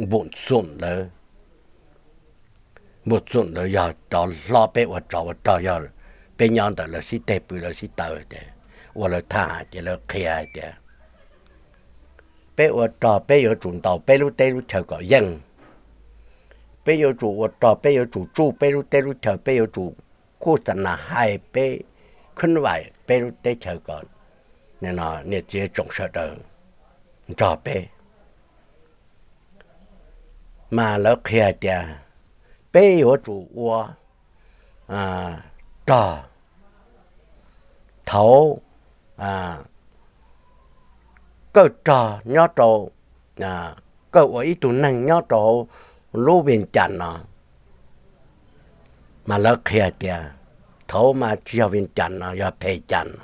Npum Xum ntawd, Npum Xum ntawd yog cov hlob peb ua tsov ua rog, yog peb nyob ntawm lawv sib teg pw lawv sib taws tias ua lawv tham ces lawv qhia hais tias peb ua rog peb yuav tsum ntaus peb lub teb lub chaw kom yeej. Peb yuav tsum ua rog peb yuav tsum tsuj peb lub teb lub chaw, peb yuav tsum khuj xa nas hais peb khwb vais peb lub teb chaws kom niam txiv tsoom sawv daws nrog peb. Mas lawv qhia hais tias peb yuav tsum ua rog. Thaud koj rog nyob rau, koj ua ib tug neeg nyob rau hauv lub Vias Cas no, mas lawv qhia tias thaud mas tsis yog Vias Cas no, yog Phem Cas no.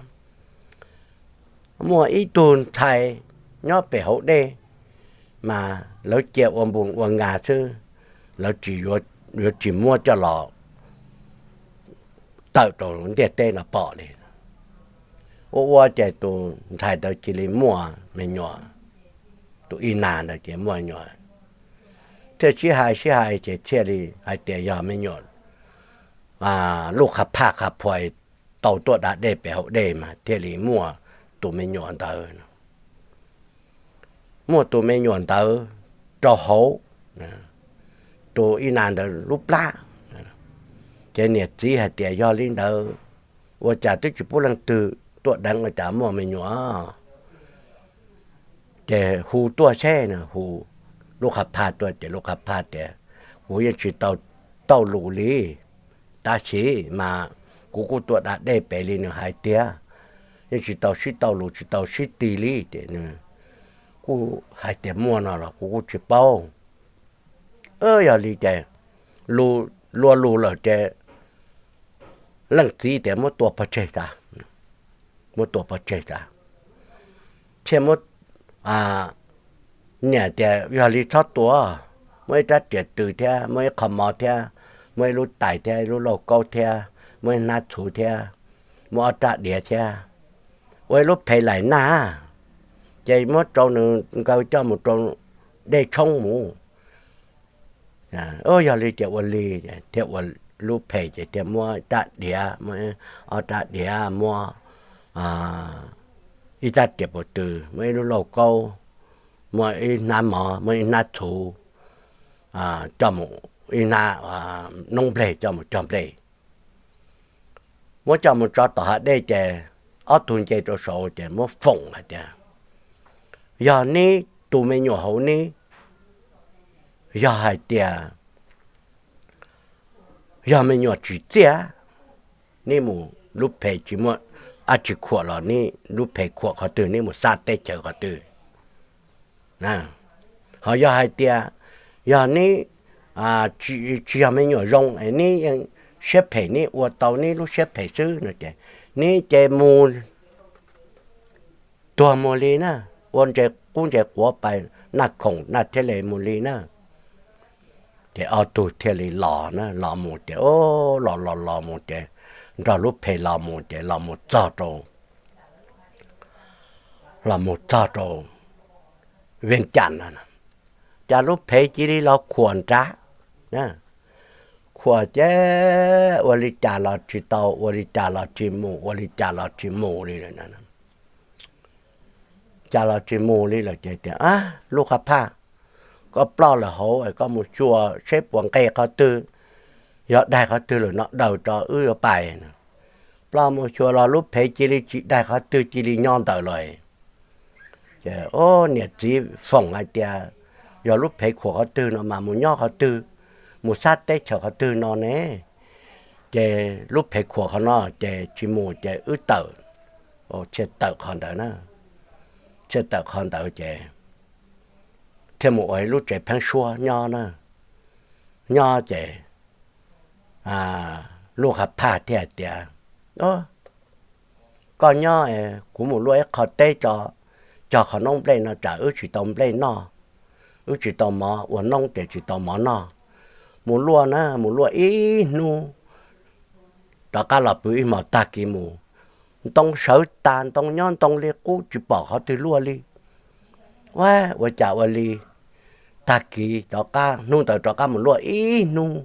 Muaj ib tug ntxhais nyob pem hauv dej, mas lawv cia ua npus ua ngas xwb, lawv tsis, yuav tsis muab coj los tawm rau ntiaj teb no pom li. Ua ua ces tus ntxhais ntawd cia li muaj me nyuam, tus Ib Nas ntawd ces muaj me nyuam. Thiaj sib hais sib hais ces thiaj li hais tias yog me nyuam Lub Qhab Phaj qha phua tau tuaj da dej pem hauv dej mas thiaj li muaj tus me nyuam ntawd. Muaj tus me nyuam ntawd rau hauv tus Ib Nas ntawd lub plab. Ces niam txiv hais tias yog li ntawd, ua cas twb tsis pub leej twg tuaj deev ua cas muaj me nyuam. Ces hu tuaj seb, hu Lub Qhab Phaj tuaj ces Lub Qhab Phaj tias kuv yeej tsis tau tauj lus li, tab sis mas kuv kuj tuaj da dej pem li nws hais tiag, yeej tsis tau sib tauj lus tsis tau sib tig li ces nws kuj hais tias muaj no los kuv kuj tsis paub. Yog li ces lus, lus lawm ces leej txiv tias muab tua pov tseg tas, muab tua pov tseg tas. Thiaj muab, niam tias yog li txhob tua, muab ib rab riam tws thiab muab ib qho mov thiab, muab ib lub tais thiab ib lub lauj kaub thiab, muab ib hnab txhuv thiab, muab ob rab diav thiab, ua ib lub phem laim nag, ces muab rau nws nkaw coj mus rau dej tshoob mus. Yog li ces ua li, thiaj ua lub phem ces thiaj muab rab diav, muab ob rab diav, muab ib rab riam puas tws, muab ib lub lauj kaub, muab ib hnab mov, muab ib hnab txhuv, coj mus, ib hnab noob nplej coj mus cog nplej. Muab coj mus tso tom hav dej ces ob tug nce rau saud ces muab foom hais tias yog neb tus me nyuam hauv neb, yog hais tias yog me nyuam tsis txiaj, neb mus lub phem tsis muaj dab tsi khuam los neb lub phem khuam qhov twg neb mus xa teb chaws qhov twg. Ho yog hais tias yog neb tsis yog me nyuam zoo es neb yeej siab phem neb ua tau neb lub siab phem xwb no ces neb ces mus tuag mus li na, ua ntses qub ntses quav pais naj khoom naj thiab le mus li na. Ces ob tug thiaj li los na, los mus ces los los los mus ces nrog lub phem los mus ces los mus txog rau, los mus txog rau Vees Cas no, cas lub phem cia li los khuam nrad. Khuam ces ua li cas los tsis tau, ua li cas los tsis mus, ua li cas los tsis mus li lawm. Cas los tsis mus li lawm ces tias, Lub Qhab Phaj, koj ploj lawm hauv es koj mus xyuas seb puas nqes qhov twg, yog daig qhov twg lawm no daws tso wb yuav pais. Ploj mus xyuas los lub phem cia li tsis daig qhov twg, cia li nyob ntawd lawm. Ces niam txiv foom hais tias yog lub phem khuam qhov twg no mas mus nyob qhov twg, mus xab teb chaws qhov twg no ne, ces lub phem khuam qhov no ces tsis mus ces wb tawm, thiaj tawm qhov ntawd na. Thiaj tawm qhov ntawd ces thiaj mus ua ib lub tsev pheeb suab nyob na. Nyob ces Lub Qhab Phaj thiaj hais tias, Koj nyob, kuv mus luaj ib qho teb tso, cog qhov noob nplej no tsam wb tsis tau nplej noj, wb tsis tau mov, ua noob ces tsis tau mov noj. Mus luaj na, mus luaj ib hnub, rov qab los pw ib hmos tag kis mus, ntoo sawv tas, ntoo nyob ntoo li qub tsis pom qhov twg luaj li. Ua, ua cas ua li, tag kis rov qab, hnub ntawd rov qab mus luaj ib hnub,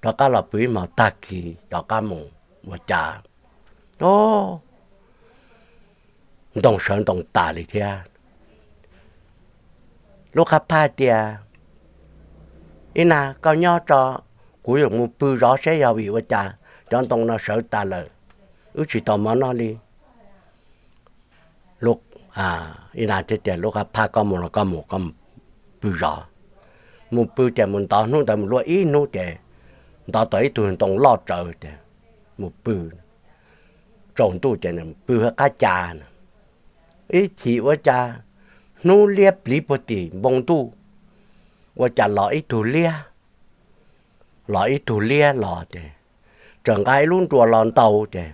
rov qab los pw ib hmos tag kis rov qab mus, ua cas o, ntoo sawv ntoo tas li thiab. Lub qab phaj tias, Ib nag koj nyob tso, kuv yuav mus pw zov seb yog vim ua cas cov ntoo no sawv tas lawm, wb tsis tau mov noj li. Ib nag thiaj tias, Lub qab phaj, koj mus los koj mus, koj pw zov. Mus pw ces mus ntov, hnub ntawd mus luaj ib hnub ces ntov tau ib tug ntoo loj tsawv ces mus pw, tsaus ntuj ces pw hauv qab cas no. Ib chim ua cas hnub liab pliv puag tim npoo ntuj, ua cas los ib tug liab, los ib tug liab los ces txawm nqa ib lub nruas los ntaus ces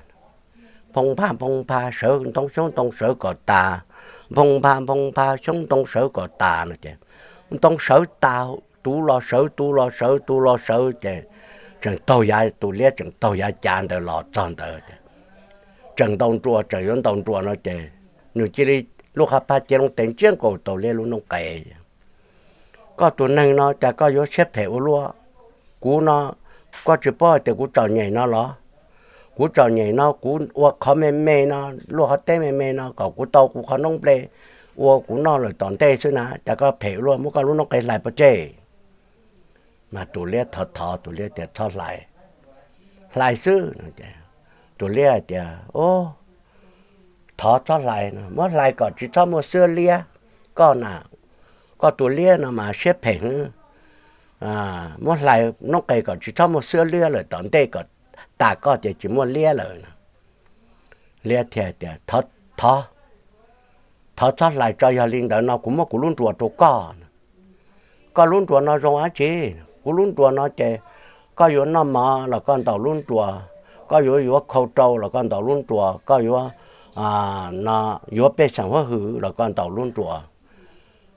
phoo npha phoo npha sawv ntoo xyoob ntoo sawv kom tas, phoo npha phoo npha xyoob ntoo sawv kom tas no ces ntoo sawv tas, tus los sawv, tus los sawv, tus los sawv ces tseem taug yav, tus liab tseem taug yav cav ntawd los txog ntawd ces tseem ntaus nruas, tseem yuav ntaus nruas no ces nws cia li, lub qab phaj cia li tes ntsiab nkaus tau liab lub noob qes. Koj tus neeg no cas koj yuav siab phem ua luaj? Kuv no, koj tsis paub tias kuv txom nyem no los? Kuv txom nyem no kuv ua qhov me me no, luaj qhov teb me me no kom kuv tau kuv qhov noob nplej ua kuv noj lawm tom ntej xwb na, cas koj phem ua luaj, muab koj lub noob qes hlais pov tseg. Mas tus liab thov thov, tus liab tias, Txhob hlais, hlais xwb. Tus liab hais tias, Thov txhob hlais, muab hlais kom tsis txhob muaj xwab liab. Koj na, koj tus liab no mas siab phem, muab hlais noob qes kom tsis txhob muaj xwab liab lawm tom ntej, kom tas koj ces tsis muaj liab lawm. Liab thiaj tias, Thov, thov txhob hlais tso, yog li ntawd no kuv muab kuv lub nruas rau koj. Koj lub nruas no zoo dab tsi? Kuv lub nruas no ces koj yuav noj mov los koj ntaus lub nruas, koj yuav yuav khau rau los koj ntaus lub nruas, koj yuav yuav pej xeem huab hwm los koj ntaus lub nruas.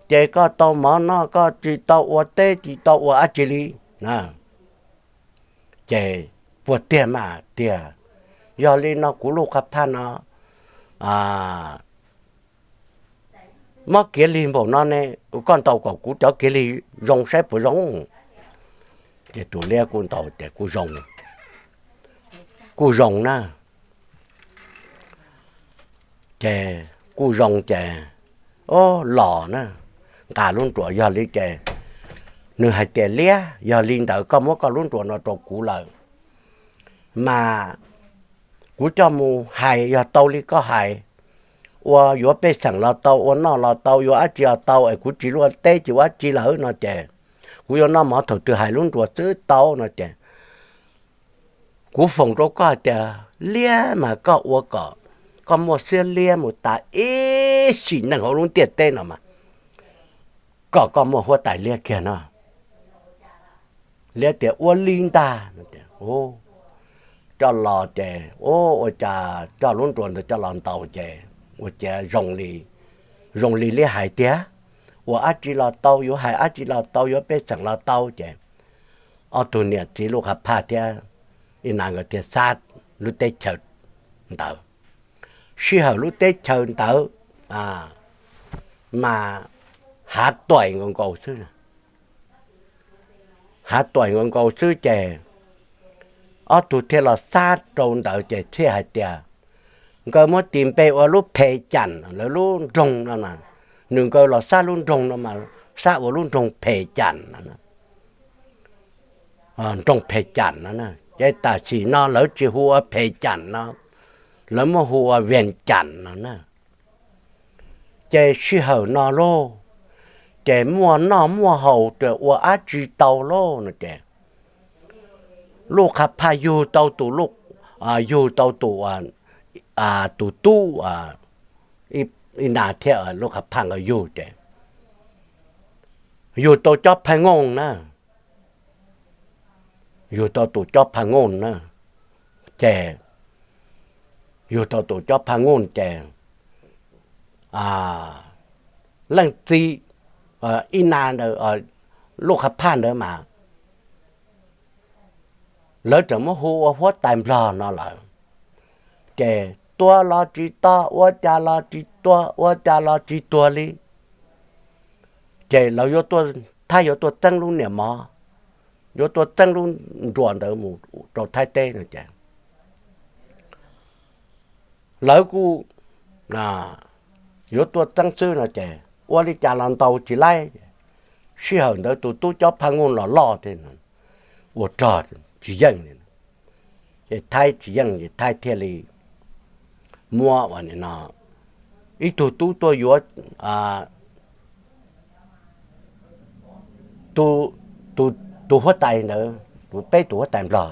Ces koj tau mov noj, koj tsis tau ua teb, tsis tau ua dab tsi li na. Ces puas tiag mas tiag, yog li no kuv lub qab phaj no mob kiag li npaum no ne, koj ntaus kom kuv cov kiag li zoo saib puas zoo. Ces tus liab kuj ntaus ces kuj zoo, kuj zoo na. Ces kuj zoo ces, o, los na, nqa lub nruas. Yog li ces nws hais tias, Liab, yog li ntawd koj muab koj lub nruas no rau kuv lawm mas kuv coj mus hais, yog tau li koj hais, ua yuav pej xeem los tau, ua noj los tau, yuav dab tsi los tau, es kuv tsis luaj teb tsis ua dab tsi lawm no ces kuv yuav noj mov thaum twg hais lub nruas xwb tau no ces kuv foom rau koj hais tias liab mas koj ua kom koj muaj xiab liab mus tas ib sim neej hauv lub ntiaj teb no mas kom koj muaj huab tais liab kiag no. Liab tias ua li ntag. Coj los ces, ua cas coj lub nruas ntawd coj los ntaus ces ua cas zoo li, zoo li liab hais tiag, ua dab tsi los tau, yuav hais dab tsi los tau, yuav pej xeem los tau ces ob tug niam txiv Lub Qhab Phaj thiab Ib Nas nkawd thiaj xa lub teb chaws ntawd. Sij hawm lub teb chaws ntawd mas hav tuam nkaus nkaus xwb, hav tuam nkaus nkaus xwb ces ob tug thiaj los xab rau ntawd ces thiaj hais tias nkawd muab tis npe ua lub Phem Cam, lawv lub nroog no, nws nkawd los xab lub nroog no mas xab ua lub nroog Phem Cam no, nroog Phem Cam no. Ces tam sim no lawv tsis hu ua Phem Cam no, lawv muab hu ua Vees Cam no na. Ces sij hawm no lauj, ces muaj noj muaj haus ces ua dab tsi tau lauj no ces Lub Qhab Phaj yug tau tus, yug tau tus, tus tub Ib Nas thiab Lub Qhab Phaj nkawd yug ces yug tau cob phaj ngooj na, yug tau tus cob phaj ngooj na. Ces yug tau tus cob phaj ngooj ces leej txiv Ib Nas ntawd, Lub Qhab Phaj ntawd mas lawv tseem muab hu ua huab tais Nplog no lawm. Ces tua los tsis tau, ua cas los tsis tua, ua cas los tsis tuag li. Ces lawv yuav tuaj Thaib yuav tuaj txeeb lub niam mov, yuav tuaj txeeb lub nruas ntawd mus rau Thaib teb no ces lawv kuj yuav tuaj txeeb xwb no ces ua li cas los ntaus tsis laib. Sij hawm ntawd tus tub cob phaj nkuj los loj thiab, ua rog tsis yeej li. Ces Thaib tsis yeej ces Thaib thiaj li muab ua no, ib tug tub tuaj yuav tus huab tais ntawd, tus peb tus huab tais nplog,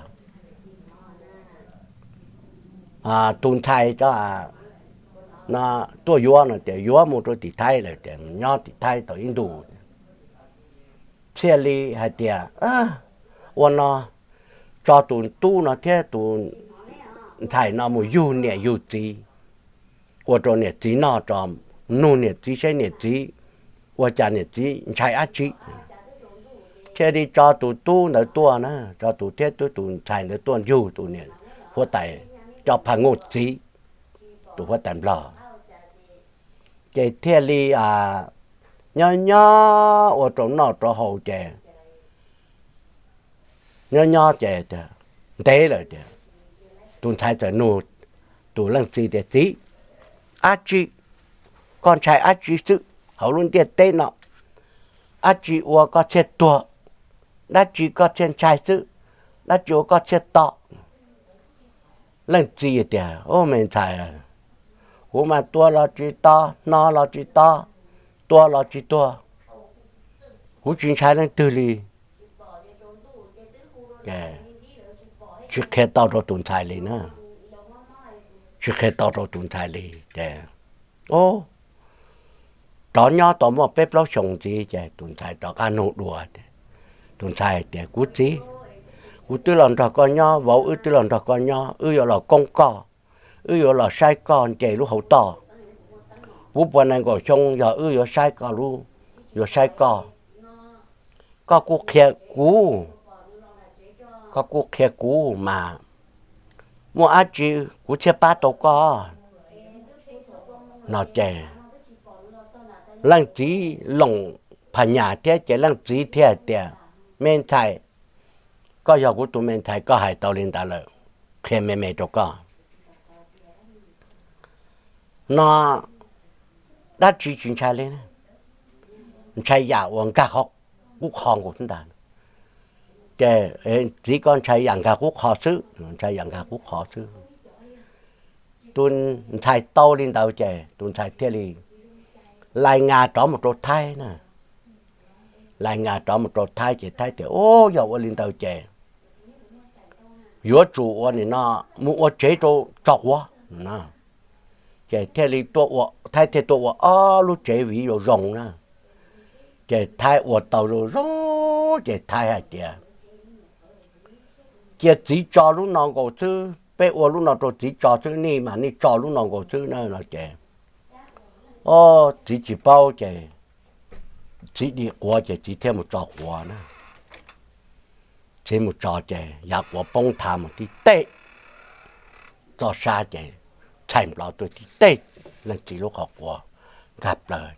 tus ntxhais tuaj yuav no ces yuav mus rau tim Thaib lawm ces nyob tim Thaib tau ib ntus thiaj li hais tias, ua no, tso tus tub no thiab tus ntxhais no mus yug niam yug txiv, ua rau niam txiv noj tso, nug niam txiv seb niam txiv ua cas niam txiv ntshai dab tsi. Thiaj li tso tus tub ntawd tuaj na, tso tus thiab tus ntxhais ntawd tuaj yug tus niam huab tais cob phaj nkuj txiv, tus huab tais nplog. Ces thiaj li nyob nyob ua rau noj rau haus ces nyob nyob ces ntev lawm tias tus ntxhais txawm nug tus leej txiv tias, txiv, dab tsi, koj ntshai dab tsi xwb hauv lub ntiaj teb no? Dab tsi ua koj thiaj tuag? Dab tsi koj thiaj ntshai xwb? Dab tsi ua koj thiaj to? Leej txiv tias, me ntxhais, kuv mas tua los tsis to, hno los tsis to, tua los tsis tuag, kuv tsis ntshai leej twg li. Tsis qhia tau rau tus ntxhais li na, tsis qhia tau rau tus ntxhais li ces rov nyob tau muaj peb plaub xyoos ntxiv ces tus ntxhais rov qab nug dua. Tus ntxhais tias, kuv txiv, kuv twb los nrog koj nyob, vauv wb twb los nrog koj nyob, wb yuav los koob koj, wb yuav los saib koj nce lub hauv toj. Puv puas nees nkaum xyoo yog wb yuav saib koj lub, yuav saib koj. Koj kuj qhia kuv, koj kuj qhia kuv mas muaj dab tsi kuv thiaj pab tau koj no ces leej txiv loos phas nyas thiab ces leej txiv thiaj hais tias, me ntxhais, koj yog kuv tus me ntxhais, koj hais tau li ntawd lawm, qhia me me rau koj no, dab tsi tsis ntshai li, ntshai yam uas nkag qhov qub qho nkaus xwb ntag. Ces txiv, koj ntshai yam nkag qub qho xwb, ntshai yam nkag qub qho xwb. Tus ntxhais tau li ntawd ces tus ntxhais thiaj li lais ngas rov mus rau Thaib na, lais ngas rov mus rau Thaib ces Thaib tias, o, yog ua li ntawd ces yuav tsum ua nim no mus ua tsev rau tso quav. Ces thiaj li, Thaib thiaj tuaj ua ob lub tsev viv zoo zoo na. Ces Thaib ua tau zoo zoo ces Thaib hais tias, cia txiv tso lub no nkaus xwb, peb ua lub no rau txiv tso xwb, nej mas nej tso lub no nkaus xwb na no ces, o, txiv tsis paub ces txiv dim quav ces txiv thiaj mus tso quav na. Txiv mus tso ces yav quav poob thav mus tib teg, txoj sab ces txhais nplov tuaj tib teg, leej txiv lub qhov quav nkag plaws,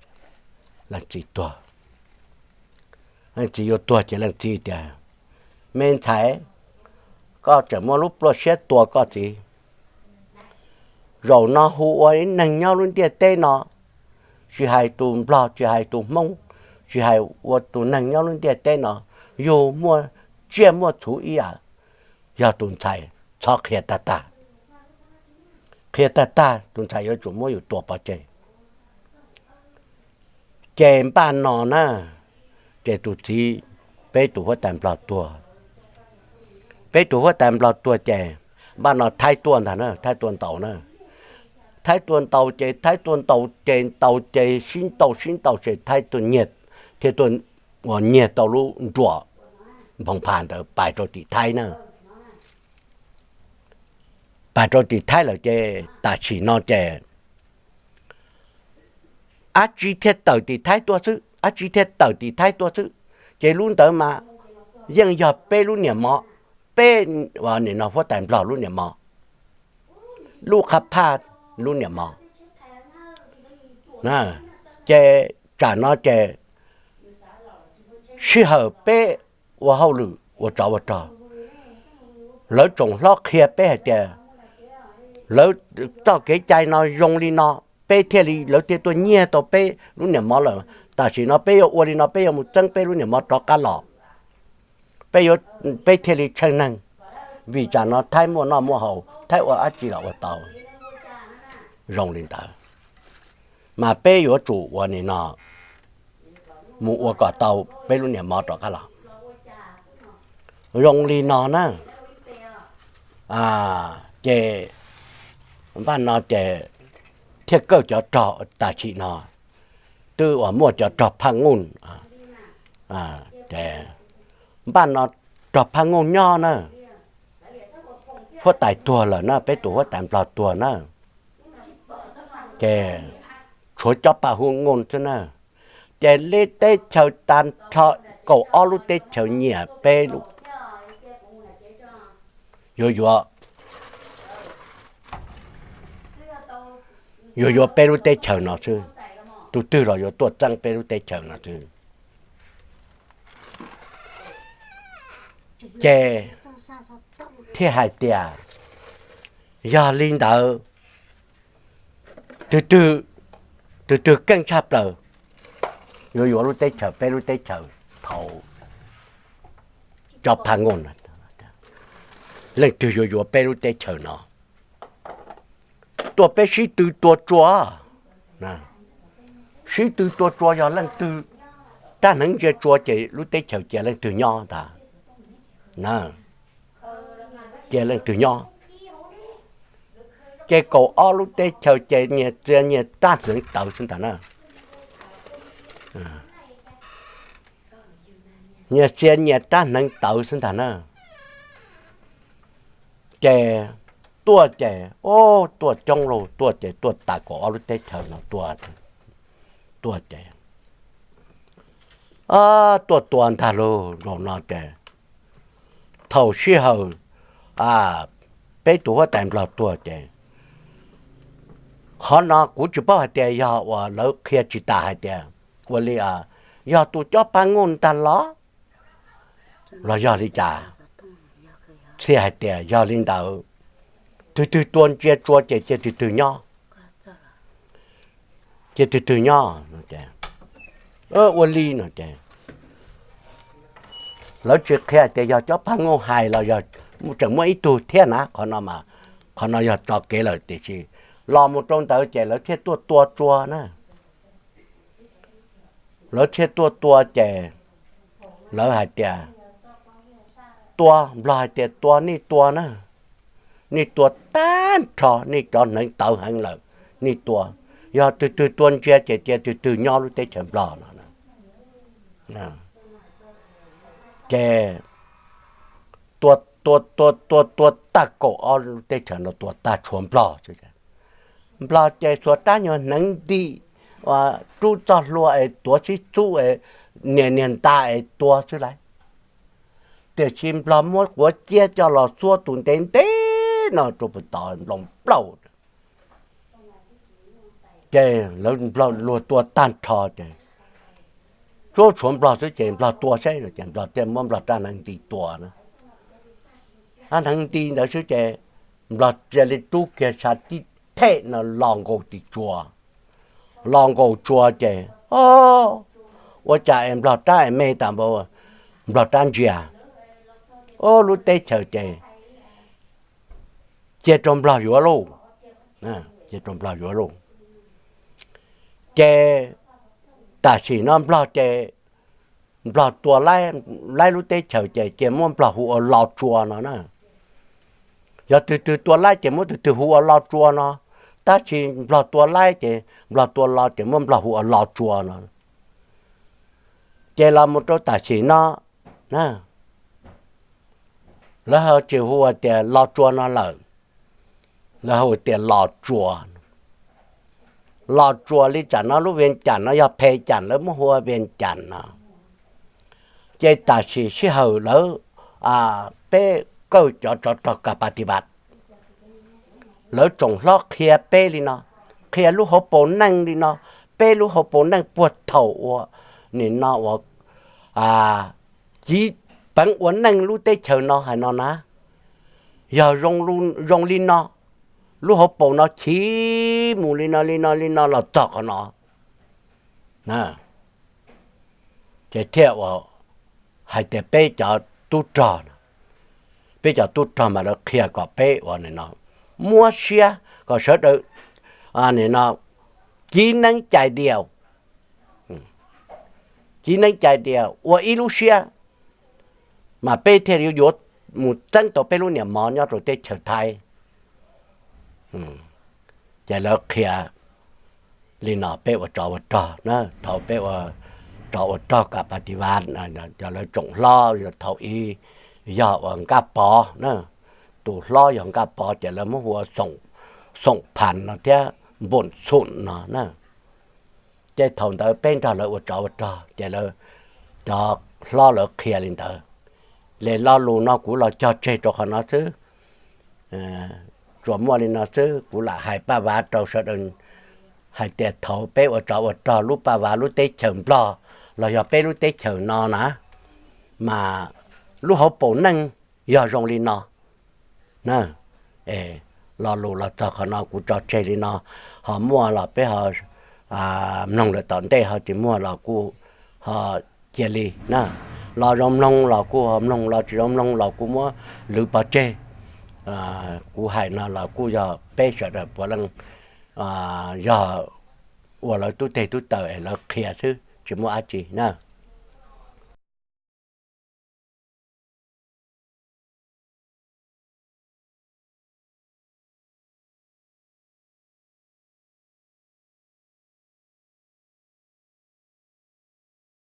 leej txiv tuag. Leej txiv yuav tuag ces leej txiv tias, me ntxhais, koj tseem muaj lub pluaj siab tua koj txiv. Zaum no hu ua ib neeg nyob lub ntiaj teb no, tsis hais tus nplog tsis hais tus hmoob, tsis hais ua tus neeg nyob lub ntiaj teb no, yug muaj tsiaj muaj txhu ib yam, yog tus ntxhais txhob qhia tag tag. Qhia tag tag tus ntxhais yuav tsum muab yus tua pov tseg. Ces npaj no na, ces tus txiv, peb tus huab tais nplog tuag. Peb tus huab tais nplog tuag ces npaj no Thaib tuaj ntag na, Thaib tuaj ntaus na. Thaib tuaj ntaus ces Thaib tuaj ntaus ces ntaus ces sib ntaus sib ntaus ces Thaib tuaj nyiag, thiaj tuaj ua nyiag tau lub nruas nphoo pha ntawd pais rau tim Thaib na. Pais rau tim Thaib lawm ces tam sim no ces dab tsi thiaj tawm tim Thaib tuaj xwb, dab tsi thiaj tawm tim Thaib tuaj xwb. Ces lub ntawd mas yeej yog peb lub niam mov, peb, nim no huab tais nplog lub niam mov, lub qhab phaj lub niam mov. Ces tsam no ces sij hawm peb ua hauj lwm ua tsov ua rog, lawv tsoom hlob qhia peb hais tias lawv txoj kev cai no zoo li no, peb thiaj li, lawv thiaj tuaj nyiag tau peb lub niam mov lawm. Tam sim no peb yuav ua li no, peb yuav mus txeeb peb lub niam mov rov qab los, peb yuav, peb thiaj li tsheej neeg, vim tsam no Thaib muaj noj muaj haus, Thaib ua dab tsi los ua tau. Zoo li ntawd, mas peb yuav tsum ua nim no mus ua kom tau peb lub niam mov rov qab los. Zoo li no na, ces npaj no ces thiaj kawj cov rog tam sim no, twb uas muaj cov rog Phaj Nuj, npaj no rog Phaj Nuj nyob na, huab tais tuag lawm na, peb tus huab tais Nplog tuag na, ces tshuav cov Phaj Nuj xwb na, ces lub teb chaws tag nrho kaum ob lub teb chaws nyiam peb lub, yuav yuav, yuav yuav peb lub teb chaws no xwb, tus twg los yuav tuaj txeeb peb lub teb chaws no xwb. Ces thiaj hais tias yog li ntawd, tus twg, tus twg keej tshaj plaws yuav yuav lub teb chaws, peb lub teb chaws thaum cov Phaj Nuj, leej twg yuav yuav peb lub teb chaws no, tuaj peb sib tw tua tsua. Sib tw tua tsua, yog leej twg rab hneev ntsia tsua ces lub teb chaws cia leej twg nyob ntag, cia leej twg nyob. Ces kaum ob lub teb chaws ces nyias txia nyias rab hneev tawv xwb ntag na, nyias txia nyias rab hneev tawv xwb ntag na. Ces tuaj ces, o, tuaj coob lauj, tuaj ces tuaj tas kaum ob lub teb chaws no tuaj, tuaj ces, tuaj tua ntag lauj. Zaum no ces thaum sij hawm peb tus huab tais Nplog tuag ces, qhov no kuv tsis paub hais tias yog uas lawv qhia tsis tas hais tias ua li, yog tus cov Phaj Nuj ntag los, los yog li cas, txhia hais tias yog li ntawd, tus twg tua ntsia tsua ces cia tus twg nyob, cia tus twg nyob. Ua li no ces lawv tsis qhia tias yog cov Phaj Nuj hais los yog tseem muaj ib tug thiab na, qhov no, qhov no yog tso kev lawm tiam sis los mus rau ntawd ces lawv thiaj tuaj tua tsua na. Lawv thiaj tuaj tua ces lawv hais tias, tua, Nplog hais tias tua nej tua na, nej tua tag nrho, nej cov hneev tawv heev lawm, nej tua, yog tus twg tua ntsia ces cia tus twg nyob lub teb chaws Nplog no. Ces tua, tua, tua, tua, tua tag kaum ob lub teb chaws no tua tag tshuav Nplog. Nplog ces xuas rab nyuag hneev nti, rub txoj hlua es tuav xib txub es nias niag nta es tua xwb lauj. Tiam sis Nplog muab quav ciab coj los xuab tus ntev ntev no rau puag tod nploos plaws. Ces lawv Nplog luag tua tag nrho ces tsuab tshuav Nplog xwb ces Nplog tua saib no ces Nplog thiaj muab Nplog rab hneev nti tua na. Rab hneev nti ntawd xwb ces Nplog cia li rub kiag sa tib them no los nkaus tim tsua. Los nkaus tsua ces, o, ua cas es Nplog rab es me tas npaum, Nplog rab ntsia, o, lub teb chaws ces cia rau Nplog yuav lauj, cia rau Nplog yuav lauj. Ces tam sim no Nplog ces Nplog tua laib lub teb chaws ces cia muab Nplog hu ua Los Tsuas no na. Yog tus twg tua laib ces muab tus twg hu ua Los Tsuas no, tab sis Nplog tua laib ces Nplog tua los ces muab Nplog hu ua Los Tsuas no. Ces los mus rau tam sim no, lawv ho tsis hu tias Los Tsuas no lawm, lawv hu tias Los Tsuas. Los Tsuas li tsam no lub Vias Cas no yog Phe Cas lawv muab hu ua Vias Cas no. Ces tam sim sij hawm lawv, peb kawj cov tsov rog Kas Pas Tis Vas, lawv tsoom hlob qhia peb li no, qhia lub hauv paus neej li no, peb lub hauv paus neej puag thaum uas nim no uas civ peev ua neej lub teb chaws no hais no na, yog zoo li no, lub hauv paus no chiv mus li no li no li no los txog qhov no. Ces thiaj ua hais tias peb cov tub rog, peb cov tub rog mas lawv qhia kom peb ua no, muab siab kom sawv daws no civ neeb cais dias, civ neeb cais dias ua ib lub siab, mas peb thiaj yuav mus txeeb tau peb lub niam mov nyob rau teb chaws Thaib. Ces lawv qhia li no peb ua tsov ua rog na, thaum peb ua tsov ua rog ka pa ti va, cov lawv tsoom hlob thaum ub yog ua Nkaj Pov na, tus hlob yog Nkaj Pov ces lawv muab hu ua Xoom Phas no thiab Npum Txhum no na. Ces thaum ntawd peb nrog lawv ua tsov ua rog ces lawv, cov hlob lawv qhia li ntawd. Li lo lus no kuv los cog tseg rau qhov no xwb. Tsuas muaj li no xwb, kuv lam hais paj vav rau sawv daws hais tias thaum peb ua tsov ua rog lub paj vav lub teb chaws Nplog los yog peb lub teb chaws no na, mas lub hauv paus neej yog zoo li no na. Lo lus los txog qhov no kuv tso tseg li no, ho muaj los peb ho mloog lawm tom ntej, ho tsis muaj los kuj ho cia li na. Los zoo mloog los kuj ho mloog, los tsis zoo mloog los kuj muab lwv pov tseg. Kuv hais no los kuj yog peb sawv daws puav leej yog ua lawv tub teg tub taws es lawv qhia xwb tsis muaj dab tsi na.